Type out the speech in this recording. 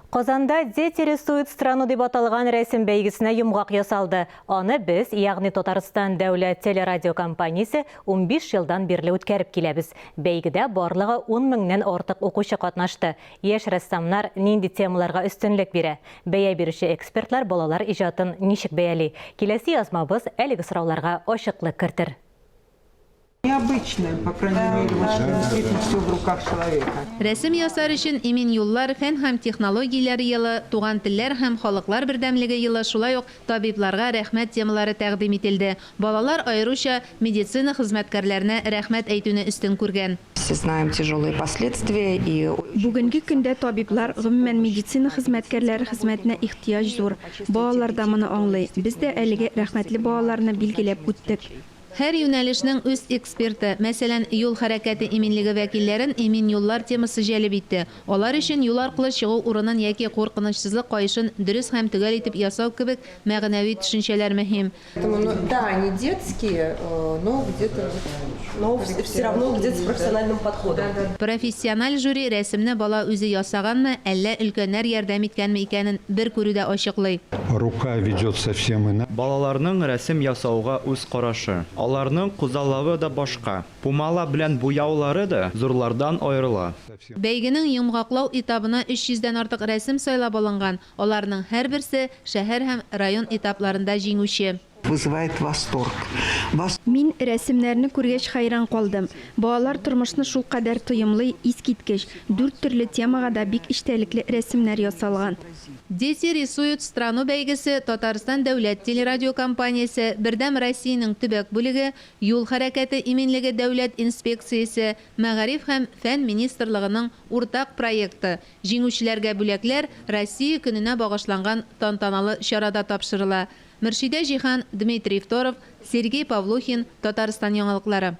Казанда Дети рисуют страну дип аталган рәсем бәйгесенә йомгак ясалды. Аны без, ягъни Татарстан дәүләт телерадиокомпаниясе 15 елдан бирле үткәреп киләбез. Бәйгедә барлыгы ун меңнән артык укучы катнашты. Яшь рәссамнар нинди темаларга өстенлек бирә? Бәя бирүче экспертлар балалар иҗатын ничек бәяли? Киләсе язмабыз әлеге сорауларга ачыклык кертер. Необычное, по крайней мере, вот что действительно все в руках человека. Рәсем ясар өчен имин юллар, фән һәм технологияләр елы, туган телләр һәм халыклар бердәмлеге елы, шулай ук табибларга рәхмәт темалары тәкъдим ителде. Балалар аеруча медицина хезмәткәрләренә рәхмәт әйтүне өстен күргән. Все знаем тяжелые последствия и. Бүгенге көндә табиблар, гомумән, медицина хезмәткәрләре хезмәтенә ихтыяҗ зур. Балалар да моны аңлый. Без дә әлеге рәхмәтле балаларны билгеләп үттек. Һәр юнәлешнең үз эксперты. Мәсәлән, юл хәрәкәте иминлеге вәкилләрен Имин юллар темасы җәлеп итте. Алар өчен юл аркылы чыгу урынын яки куркынычсызлык каешын дөрес һәм төгәл итеп ясау кебек мәгънәви төшенчәләр мөһим. Ну, да, они детские, но где-то Но все равно где-то с профессиональным подходом. Профессиональ жюри рәсемне бала үзе ясаганмы, әллә өлкәннәр ярдәм иткәнме икәнен бер күрүдә ачыклый. Рука ведет совсем иначе. Балаларның рәсем ясауга үз карашы. Аларның күзаллавы да башка. Пумала белән буяулары да зурлардан аерыла. Бәйгенең йомгаклау этабына 300 дән артык рәсем сайлап алынган, Аларның һәрберсе, шәһәр һәм район этапларында җиңүче. Вызывает восторг. Вос. Мин рәсемнәрне күргәч хәйран калдым. Балалар тормышны шулкадәр тоемлый, искиткеч. Дүрт төрле темага да бик эчтәлекле рәсемнәр ясалган. Дети рисуют страну бәйгесе Татарстан дәүләт телерадиокомпаниясе, Бердәм Россиянең төбәк бүлеге, Юл хәрәкәте иминлеге дәүләт инспекциясе, Мәгариф һәм фән министрлыгының уртак проекты. Җиңүчеләргә бүләкләр Россия көненә багышланган тантаналы чарада тапшырыла. Мөршидә Җиһан, Дмитрий Второв, Сергей Павлухин, Татарстан яңалыклары.